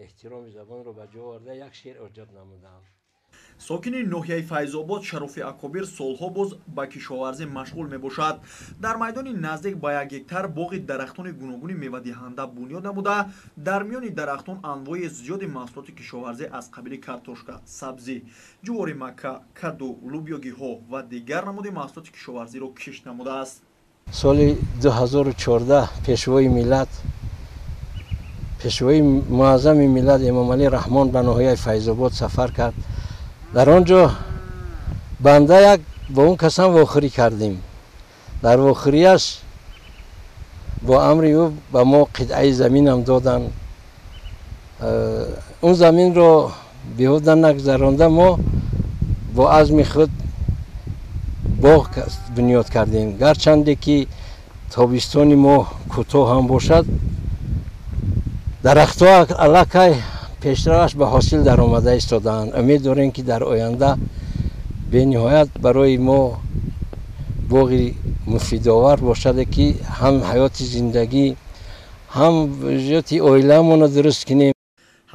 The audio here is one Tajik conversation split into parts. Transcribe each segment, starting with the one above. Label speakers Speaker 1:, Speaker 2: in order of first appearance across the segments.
Speaker 1: Эҳтироми забонро ба ҷо оварда як шеър эҷод намудам.
Speaker 2: Сокини ноҳияи Файзобод Шарофи Акобир солҳо боз ба кишоварзӣ машғул мебошад. Дар майдони наздик ба 1 гектар боғи дарахтони гуногуни мевадиҳанда бунёд намуда, дар миёни дарахтон анвои зиёди маҳсулоти кишоварзӣ аз қабили картошка, сабзӣ, ҷувори макка, каду, лӯбиёгиҳо ва дигар намуди маҳсулоти кишоварзиро кишт намудааст.
Speaker 1: Соли 2014 пешвои миллат, пешвои муаззами миллат Эмомалӣ Раҳмон ба ноҳияи Файзобод сафар кард. Дар он ҷо банда як бо он касам вохӯрӣ кардем. Дар вохӯрияш бо амри ӯ ба мо қитъаи заминам доданд. Он заминро беҳуда нагузаронда мо бо азми худ боғ бунёд кардем. Гарчанде ки тобистони мо кӯтоҳ ҳам бошад, дарахтҳо аллакай пешраваш ба ҳосил даромада истодаанд. Умед дорем, ки дар оянда бениҳоят барои мо боғи муфидовар бошад, ки ҳам ҳаёти зиндагӣ, ҳам ҳаёти оиламонро дуруст кунем.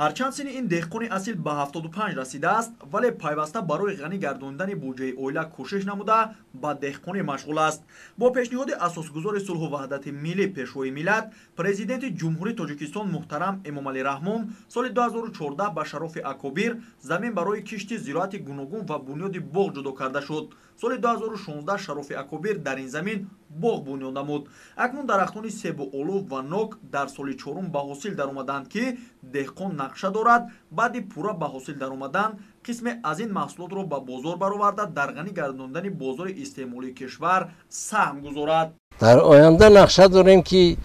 Speaker 2: Ҳарчанд синни ин деҳқони асил ба 75 расидааст, вале пайваста барои ғанӣ гардондани буҷаи оила кӯшиш намуда ба деҳқонӣ машғул аст. Бо пешниҳоди асосгузори сулҳу ваҳдати миллӣ, пешвои миллат, президенти Ҷумҳурии Тоҷикистон муҳтарам Эмомалӣ Раҳмон соли 2014 ба Шарофи Акобир замин барои кишти зироати гуногун ва бунёди боғ ҷудо карда шуд. Соли 2016 Шарофи Акобир дар ин замин боғ бунёд намуд. Акнун дарахтони себу олу ва нок дар соли чорум ба ҳосил даромаданд, ки деҳқон нақша дорад баъди пурра ба ҳосил даромадан қисме аз ин маҳсулотро ба бозор бароварда дар ғанӣ гардондани бозори истеъмолии кишвар саҳм гузорад.
Speaker 1: Дар оянда нақша дорем, ки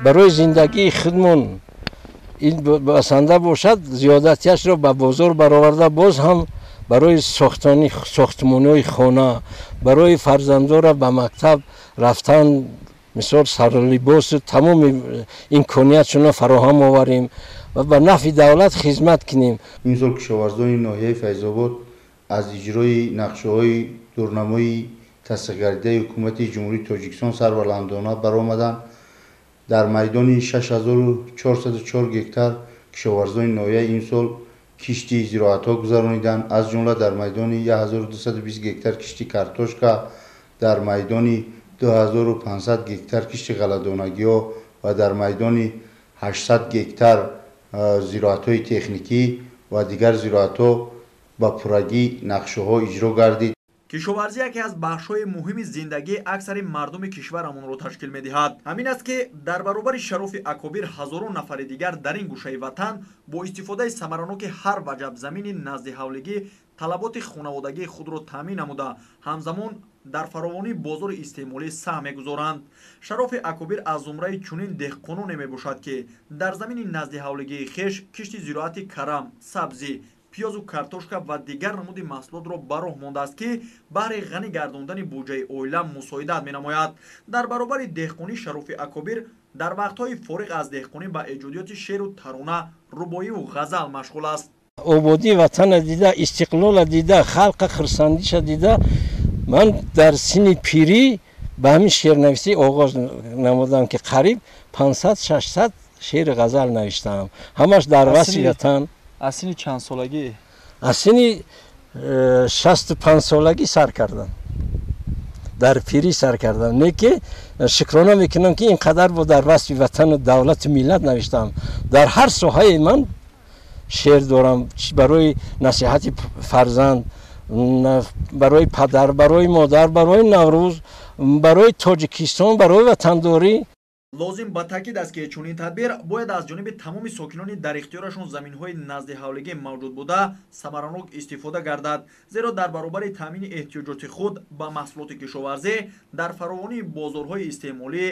Speaker 1: барои зиндагии худмон ин басанда бошад, зиёдатияшро ба бозор бароварда боз ҳам барои сохтмонҳои хона, барои фарзандора ба мактаб рафтан, мисол сарлибосу тамоми имкониятшонро фароҳам оварем ва ба нафъи давлат хизмат кунем.
Speaker 3: Имсол кишоварзони ноҳияи Файзобод аз иҷрои нақшаҳои дурнамои тасдиқгардидаи ҳукумати Ҷумҳурии Тоҷикистон сарбаландона баромаданд. Дар майдони 6404 гектар кишоварзони ноҳия имсол кишти зироатҳо гузарониданд. Аз ҷумла дар майдони 1220 гектар кишти картошка, дар майдони 2500 гектар кишти ғалладонагиҳо ва дар майдони 800 гектар зироатҳои техникӣ ва дигар зироатҳо ба пуррагӣ нақшаҳо иҷро гардид.
Speaker 2: Кишоварзӣ яке аз бахшҳои муҳими зиндагии аксари мардуми кишварамонро ташкил медиҳад. Ҳамин аст, ки дар баробари Шарофи Акобир ҳазорон нафари дигар дар ин гӯшаи ватан бо истифодаи самараноки ҳар ваҷаб замини назди ҳавлигӣ талаботи хонаводагии худро таъмин намуда, ҳамзамон дар фаровонии бозори истеъмолӣ саҳм мегузоранд. Шарофи Акобир аз зумраи чунин деҳқононе мебошад, ки дар замини назди ҳавлигии хеш кишти зироати карам, сабзӣ, пиёзу картошка ва дигар намуди маҳсулотро ба роҳ мондааст, ки баҳри ғанӣ гардондани буҷаи оила мусоидат менамояд. Дар баробари деҳқонӣ Шарофи Акобир дар вақтҳои фориғ аз деҳқонӣ ба эҷодиёти шеъру тарона, рубоиву ғазал машғул аст.
Speaker 1: Ободии ватана дида, истиқлола дида, халқа хурсандиша дида, ман дар синни пирӣ ба ҳамин шеърнависӣ оғоз намудам, ки қариб 500-600 шеъри ғазал навиштаам, ҳамаш дар васфи ватан.
Speaker 2: Аз синни чанд солагӣ?
Speaker 1: Аз синни 65 солагӣ сар кардам, дар пирӣ сар кардам. Не ки шукрона мекунам, ки ин қадар бо дар васфи ватану давлату миллат навиштаам. Дар ҳар соҳаи ман шеър дорам: барои насиҳати фарзанд, барои падар, барои модар, барои Наврӯз, барои Тоҷикистон, барои ватандорӣ.
Speaker 2: Лозим ба таъкид аст, ки чунин тадбир бояд аз ҷониби тамоми сокинони дар ихтиёрашон заминҳои назди ҳавлигӣ мавҷуд буда самаранок истифода гардад, зеро дар баробари таъмини эҳтиёҷоти худ ба маҳсулоти кишоварзӣ дар фаровонии бозорҳои истеъмолӣ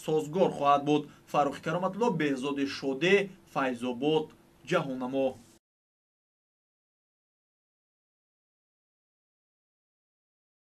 Speaker 2: созгор хоҳад буд. Фаррухи Кароматулло, Беҳзоди Шодӣ, Файзобод, Ҷаҳоннамо.